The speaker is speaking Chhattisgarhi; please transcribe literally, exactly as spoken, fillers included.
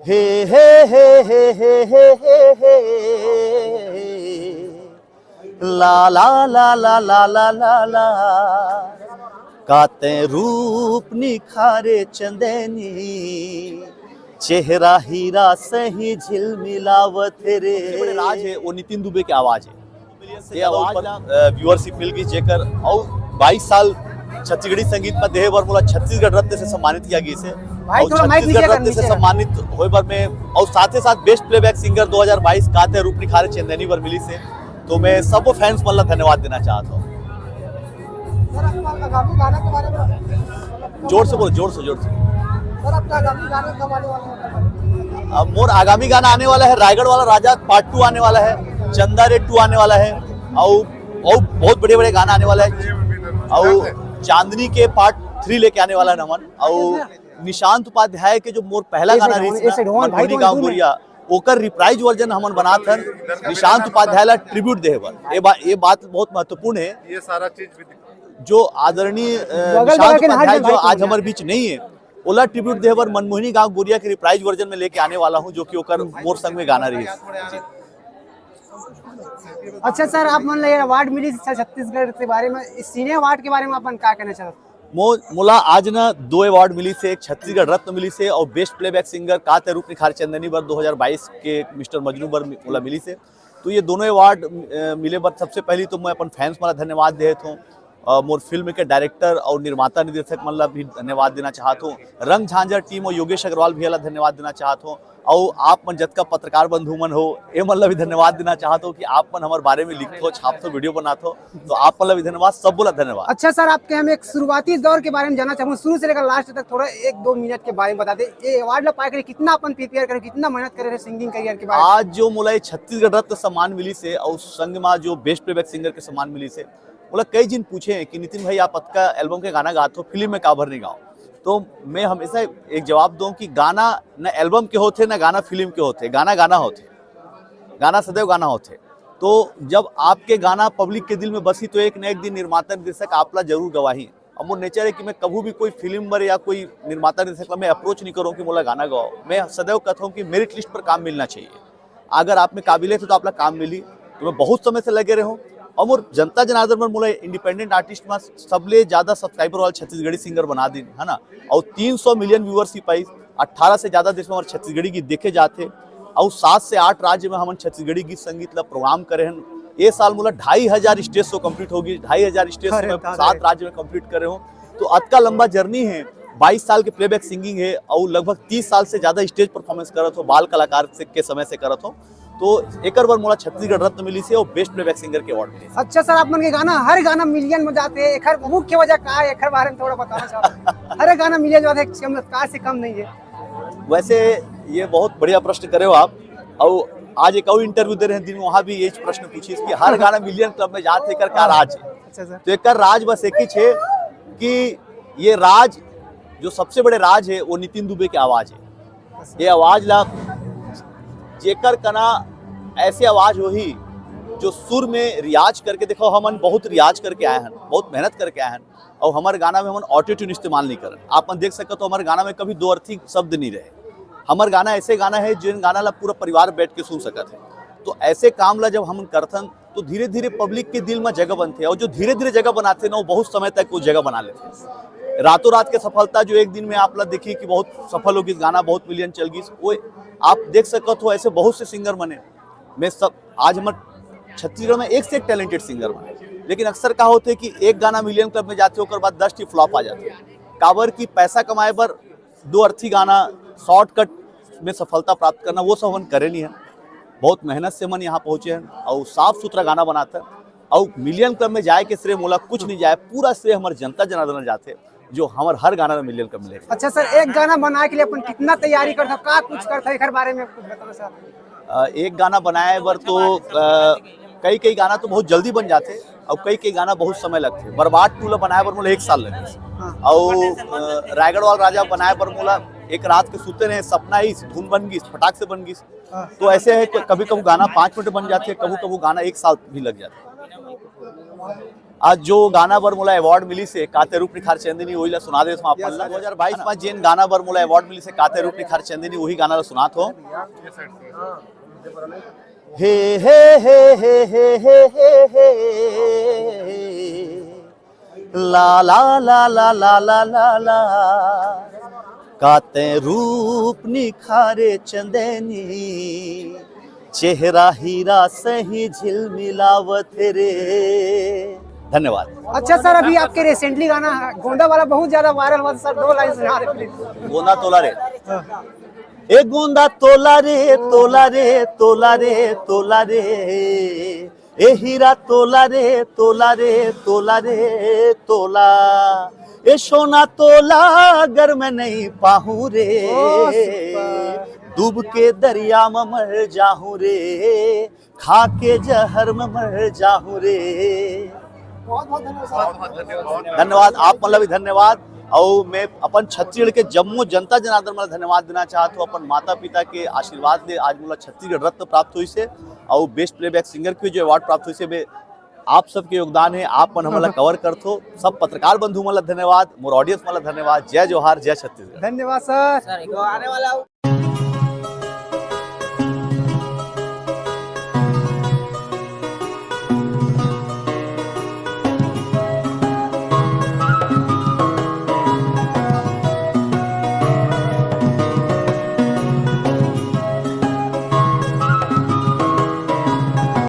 हे हे हे हे हे हे हे। ला ला ला ला ला ला ला ला। काते रूप निखारे चंदनी, चेहरा हीरा सही झिलमिलावत रे। सबसे बड़े राज है वो नितिन दुबे के आवाज है। ये आवाज ला व्यूअरशिप मिल गई जेकर, और बाईस साल छत्तीसगढ़ी संगीत में देहे बर मोला छत्तीसगढ़ रत्न से सम्मानित किया गया से। भाई, और थोड़ा माइक छत्तीसगढ़ नीचे कर, रत्न से नीचे कर। सम्मानित होए बर में, और साथ ही साथ बेस्ट प्लेबैक सिंगर दो हज़ार बाईस काते रूप निखारे चंदनी बर मिली से। तो मैं सबो फैंस मन ला धन्यवाद देना चाहता हूँ। सर, आपका आगामी गाना के बारे में? जोर से बोलो, जोर से, जोर से। सर, आपका आगामी गाना कब आने वाला है? अब मोर आगामी गाना आने वाला है रायगढ़ वाला राजा पार्ट टू आने वाला है, चंदा रे टू आने वाला है, और, और बहुत बड़े बड़े गाना आने वाला है, और चांदनी के पार्ट थ्री लेके आने वाला है नमन, और निशांत उपाध्याय के जो मोर पहला गाना रही, मधुबनी गांव गोरिया, ओकर रिप्राइज वर्जन हमन बनात हन निशांत उपाध्याय ला ट्रिब्यूट देहे बर। ये बा-, ये बात बहुत महत्वपूर्ण है। ये सारा चीज भी दिखा। जो आदरणीय निशांत उपाध्याय जो आज हमारे बीच नहीं है, ओला ट्रिब्यूट देहे बर मनमोहनी गांव गोरिया के रिप्राइज वर्जन में लेके आने वाला हूँ, जो कि ओकर मोर संग में गाना रही। अच्छा सर, आप मन ला ये अवार्ड मिली छत्तीसगढ़ के बारे में, इस सिने अवार्ड के बारे में अपन का कहना चाहते? मो-, मोला आज ना दो अवार्ड मिली से, एक छत्तीसगढ़ रत्न मिली से और बेस्ट प्लेबैक सिंगर काते रूप निखार चंदनी बर दो हज़ार बाईस के मिस्टर मजनू बर मि-, मोला मिली से। तो ये दोनों अवार्ड मिले बर सबसे पहली तो मैं अपन फैंस मन ला धन्यवाद देत हूँ। मोर फिल्म के डायरेक्टर और निर्माता निर्देशक मन ला भी धन्यवाद देना चाहत हूँ। रंग झांझर टीम और योगेश अग्रवाल भैया ला धन्यवाद देना चाहत हूँ। और आप मन जतका पत्रकार बंधु मन हो, ए मन ला भी धन्यवाद देना चाहत हूँ कि आप मन हमारे बारे में लिखत हो, छापत हो, वीडियो बनात हो, तो आप मन ला भी धन्यवाद, सब बोला धन्यवाद। अच्छा सर, आपके हम एक शुरुआती दौर के बारे में जानना चाहूँ, शुरू से लेकर लास्ट तक थोड़ा एक दो मिनट के बारे में बता दें। ये अवार्ड ला पाए के लिए कितना अपन प्रिपेयर करे, कितना मेहनत करे रहे सिंगिंग करियर के बारे में? आज जो मोला ये छत्तीसगढ़ रत्न सम्मान मिली से और संग में जो बेस्ट प्लेबैक सिंगर के सम्मान मिली से, मोला कई जिन पूछे हैं कि नितिन भाई, आप अतका एल्बम के गाना गात हो, फिल्म में काबर नहीं गाओ? तो मैं हमेशा एक जवाब दूं कि गाना न एल्बम के होते, न गाना फिल्म के होते, गाना गाना होते, गाना सदैव गाना होते। तो जब आपके गाना पब्लिक के दिल में बसी तो एक न एक दिन निर्माता निर्देशक आपला जरूर गवाही। अब मोर नेचर है कि मैं कभी भी कोई फिल्म बर या कोई निर्माता निर्देशक ला मैं अप्रोच नहीं करूँ कि मोला गाना गाओ। मैं सदैव कहता हूँ कि मेरिट लिस्ट पर काम मिलना चाहिए। अगर आप में काबिलियत है तो आपला काम मिली। तो मैं बहुत समय से लगे रहे हूँ और मोर जनता जनार्दन बर मोला इंडिपेंडेंट आर्टिस्ट में सबले ज्यादा सब्सक्राइबर वाला छत्तीसगढ़ी सिंगर बना दिन, है ना? और तीन सौ मिलियन व्यूअर्स ही पाई, अट्ठारह से ज्यादा देश में हमारे छत्तीसगढ़ी गीत देखे जाते। और सात से आठ राज्य में हमन छत्तीसगढ़ी गीत संगीत ला प्रोग्राम करे हैं। ये साल मोला ढाई हजार स्टेज शो कंप्लीट होगी, ढाई हजार स्टेज शो अरे मैं दादा सात रे। राज्य में कंप्लीट करे हूँ। तो अतका लंबा जर्नी है, बाईस साल के प्लेबैक सिंगिंग है और लगभग तीस साल से ज्यादा स्टेज परफॉर्मेंस करत हो, बाल कलाकार से, के समय से करत हो। तो एकर बर मोला छत्तीसगढ़ रत्न मिली से और बेस्ट प्लेबैक सिंगर के अवार्ड मिली से। अच्छा सर, आप मन के गाना, हर गाना मिलियन में जाते हैं, एकर मुख्य वजह का है, एकर बारे में थोड़ा बताना चाहते हैं। हर गाना मिलियन में जाते हैं, चमत्कार से कम नहीं है। वैसे ये बहुत बढ़िया प्रश्न करे हो आप। और आज एक और इंटरव्यू दे रहे हैं दिन में, वहाँ भी यही प्रश्न पूछिस कि हर गाना मिलियन क्लब में जात है, एकर का राज है? अच्छा सर। तो एकर राज बस एक ही छे कि ये राज, जो सबसे बड़े राज है, वो नितिन दुबे के आवाज है। ये आवाज ला जेकर कना ऐसे आवाज होही जो सुर में रियाज करके, देखो हमन बहुत रियाज करके आए हैं, बहुत मेहनत करके आए हैं, और हमारे गाना में हमन ऑटो ट्यून इस्तेमाल नहीं करन। आप मन देख सकत हो हमारे गाना में कभी दो अर्थी शब्द नहीं रहे। हमारे गाना ऐसे गाना है जिन गाना ला पूरा परिवार बैठ के सुन सकत है। तो ऐसे काम ला जब हम करथन तो धीरे धीरे पब्लिक के दिल में जगह बनथे, और जो धीरे धीरे जगह बनाथे ना, वो बहुत समय तक वो जगह बना लेथे। रातों रात के सफलता जो एक दिन में आप ला देखी कि बहुत सफल हो गई गाना, बहुत मिलियन चल गई, वो आप देख सकत हो। ऐसे बहुत से सिंगर बने, मैं सब आज हमर छत्तीसगढ़ में एक से एक टैलेंटेड सिंगर बने, लेकिन अक्सर का होथे कि एक गाना मिलियन क्लब में जाथे, ओकर बाद दस ठी फ्लॉप आ जाथे। काबर कि पैसा कमाए बर दो अर्थी गाना, शॉर्टकट में सफलता प्राप्त करना, वो सब हमन करे नहीं है। बहुत मेहनत से मन यहाँ पहुँचे हैं और साफ सुथरा गाना बनाता है। और मिलियन क्लब में जाए के श्रेय मोला कुछ नहीं जाए, पूरा श्रेय हमारे जनता जनार्दन जाते, जो हमारे हर गाना में मिलियन क्लब मिले। अच्छा सर, एक गाना बनाए के लिए अपन कितना तैयारी करता, का कुछ करता, एक बारे में कुछ बताना सर? अ, एक गाना बनाए बर तो, अ, कई कई गाना तो बहुत जल्दी बन जाते और कई कई गाना बहुत समय लगते। बर्बाद टू ला बनाए बर मोला एक साल लगे। हाँ। और, अ, रायगढ़ वाला राजा बनाए बर मोला एक रात के सुते रहे, सपना ही धुन बन गई, फटाक से बन गई। हाँ। तो ऐसे है कि कभी कभी गाना पाँच मिनट बन जाते, कभी कभी गाना एक साल भी लग जाता। आज जो गाना बर मोला अवार्ड मिलिस हे, काते रूप निखार चंदनी, वही ला सुना देत हूँ आप मन ला। दो हज़ार बाईस में जेन गाना बर मोला अवार्ड मिलिस हे, काते रूप निखार चंदनी, वही गाना ला सुनात हूँ। हे, हे, हे, हे, हे, हे, हे, हे। ला, ला, ला, ला, ला, ला, ला, ला। काते रूप निखारे चंदनी, चेहरा हीरा सही झिलमिलावत रे। धन्यवाद। अच्छा सर, अभी आपके रिसेंटली गाना गोंदा वाला बहुत ज्यादा वायरल हुआ था सर, दो लाइन सुना दे प्लीज। गोंदा तोला रे। ए गोंदा तोला रे, तोला रे, तोला रे, तोला रे। ए हीरा तोला रे, तोला रे, तोला रे, तोला। ए सोना तोला, अगर मैं नहीं पाहूं रे, ओ, सुपर। डूब के दरिया में मर जाहूं रे, खा के जहर में मर जाहूं रे। बहुत बहुत धन्यवाद। धन्यवाद, आप मन ला भी धन्यवाद। अउ मैं अपन छत्तीसगढ़ के जम्मो जनता जनार्दन मन ला धन्यवाद देना चाहत हूँ, अपन माता पिता के आशीर्वाद ले आज मोला छत्तीसगढ़ रत्न प्राप्त होइस हे, अउ बेस्ट प्लेबैक सिंगर के जो अवार्ड प्राप्त होइस हे, मैं आप सबके योगदान हे, आप मन हमन ला कवर करथो। सब पत्रकार बंधु मन ला धन्यवाद, मोर ऑडियंस मन ला धन्यवाद। जय जोहार, जय छत्तीसगढ़। धन्यवाद सर। सर, एक आने वाला